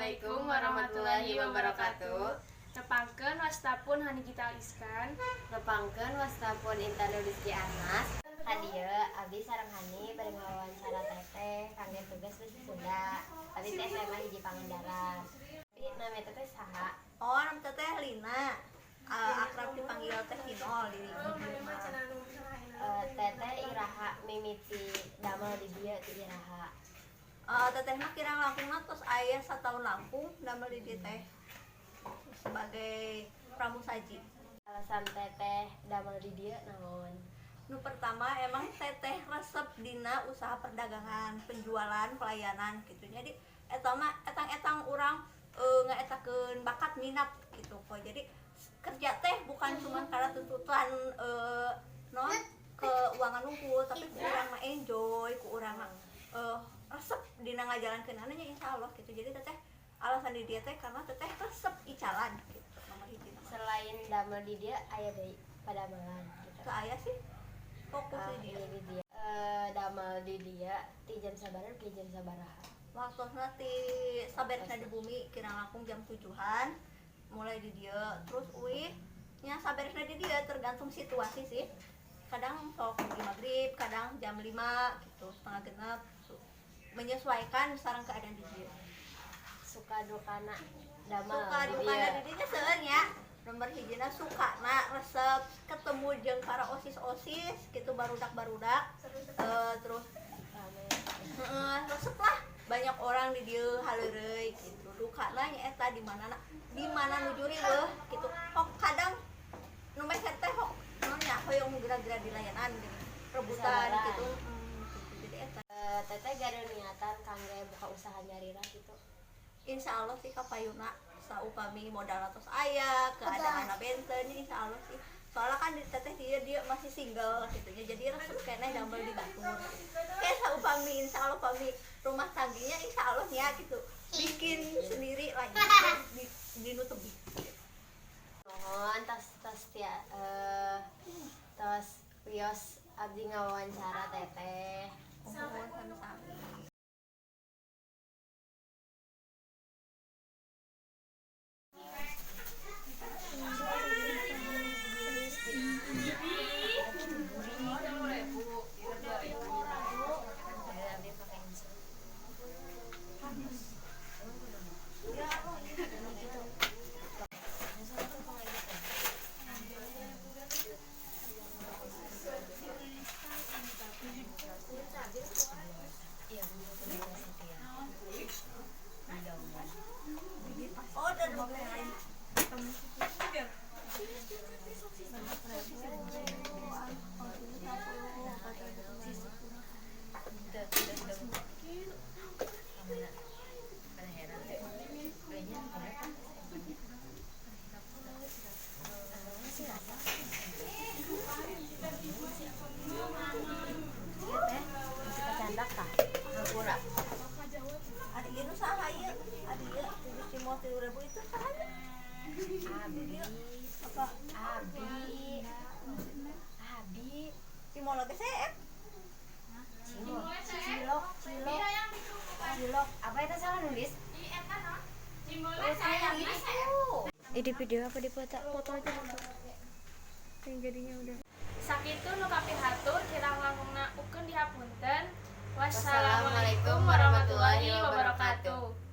Assalamualaikum warahmatullahi wabarakatuh. Tepangkeun, wasta pun Hani Gita Iskan. Nepangkeun, wasta pun Intan Rizky Anas. Ka dieu abdi sareng Hani bade ngawawancara Teteh kangge tugas basa Sunda. Abdi teh SMA 1 Pangandaran. Tapi nami Teteh saha? Oh, nama Teteh Lina. Akrab dipanggil Teh Kinol di dieu mah. Teteh iraha mimiti damel di dieu, ti iraha? Teteh mah kirang langkung tos aya satahun langkung damel di dieu teh sebagai pramusaji. Alasan Teteh damel di dieu naon? Nu pertama, emang Teteh resep dina usaha perdagangan, penjualan, pelayanan gitu. Jadi eta mah etang-etang urang ngaetakeun bakat minat gitu kok. Jadi kerja teh bukan cuma karena tuntutan non keuangan unggul, tapi ku urang mah enjoy, ku urang mah resep dina ngajalankeun nya, insya Allah gitu. Jadi Teteh alasan di dieu teh karena Teteh resep icalan gitu, nomor hiji nama. Selain damel di dieu, aya deui padamelan gitu? Teu aya sih, fokus Ah, di dieu. Iya, di dieu. Damel di dieu ti jam sabaraha ke jam sabaraha? Waktosna ti saberesna di bumi, kirang langkung jam 7-an mulai di dieu, terus uih nya saberesna di dieu, tergantung situasi sih, kadang sok di maghrib, kadang jam 5 gitu, setengah genep gitu. Menyesuaikan sareng keadaan di dieu. Suka dukana damel Suka di dukana dieu? di dieu seueur nya. Nomor hijina, suka na resep ketemu jeung para osis-osis gitu, barudak-barudak. Terus Rame. heeh, resep lah, banyak orang di dieu, haleureuy gitu. Dukana nya eta di mana nuju riweuh gitu. Hok kadang nu meser teh hok naon nya, hoyong nu geura-geura di layanan gitu, rebutan Sabaran. gitu. Gitu. Jadi eta. Teteh gaduh niatan kangge buka usaha nyalira gitu? Insya Allah sih kapayuna, saupami modal tos aya, keadaan benten, insya Allah sih. Soalnya kan di Teteh dia dia masih single gitu ya, jadi resep keneh damel di batur. Kayak saupami insya Allah pami rumah tangganya, insya Allah nya gitu, bikin sendiri lagi di nu tebih. Mohon tos tos tia tos wios abdi ngawawancara Teteh. Mohon, sami-sami. Abdi pakai insul. Ya Allah. Gitu. Iya, Oh, ada dua lain. Kecandak kah? Hampura. Ada ieu nu saha ieu? Ada ieu tujuh cimol 3.000 itu saha ieu? Abi. Apa? Abi. Abi. Cimol lagi seep. Cilok, cilok, cilok. Cilok. Apa itu salah nulis? Ini video apa di foto? Foto aja, foto. Yang jadinya udah. Sakitu nu kapihatur, kirang langkungna ukeun dihapunten. Wassalamualaikum warahmatullahi wabarakatuh.